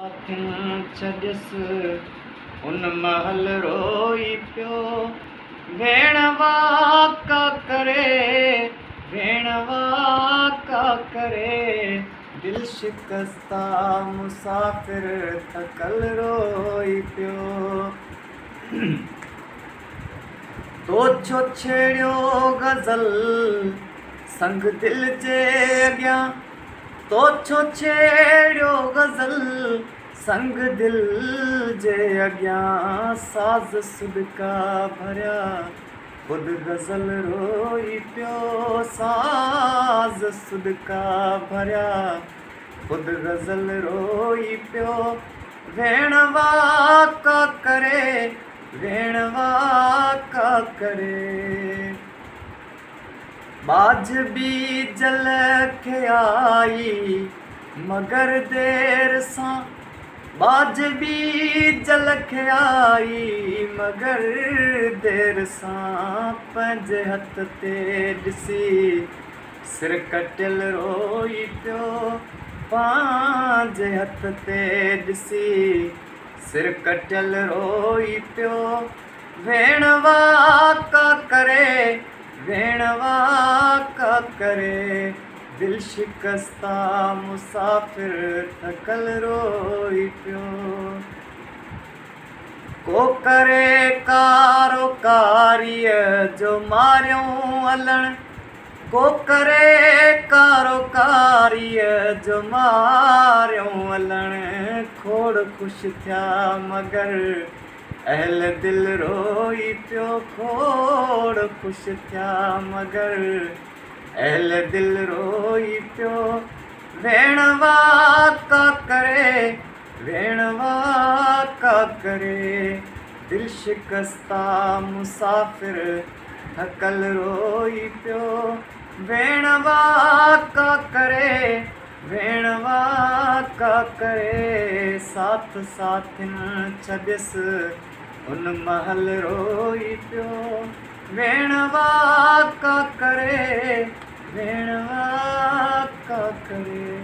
ساٿين ڇڏيس ان مهل روئي پيو، ڀيڻ واڪا ڪري، ڀيڻ واڪا ڪري، دل شڪستا مسافر ٿڪل روئي پيو. تو ڇو ڇيڙيو غزل سنگ دل جي اڳيان، تو ڇو ڇيڙيو غزل سنگ دل جي اڳيان، ساز سڏڪا ڀريا خود غزل روئي پيو، ساز سڏڪا ڀريا خود غزل روئي پيو، ويڻ واڪا ڪري، ويڻ واڪا ڪري. ٻاجهه ٻيجل کي آئي مگر دير سان، ٻاجهه ٻيجل کي آئي مگر دير سان، پنهنجي هٿ تي ڏسي سر ڪٽيل روئي پيو، پنهنجي هٿ تي ڏسي سر ڪٽيل روئي پيو، ويڻ واڪا ڪري، ويڻ واڪا ڪري، دل شڪستا مسافر ٿڪل روئي پيو. ڪو ڪري ڪارو ڪاريء جو ماريون الڻ، ڪو ڪري ڪارو ڪاريء جو ماريون الڻ، کوڙ خوش ٿيا مگر اهل دل روئي پيو، کوڙ خوش ٿيا مگر اهل دل روئي پيو، ويڻ واڪا ڪري، ويڻ واڪا ڪري، دل شڪستا مسافر ٿڪل روئي پيو، ويڻ واڪا ڪري، ويڻ واڪا ڪري، ساٿ ساٿين ڇڏيس ان مهل روئي پيو، ويڻ واڪا ڪري، ويڻ واڪا ڪري.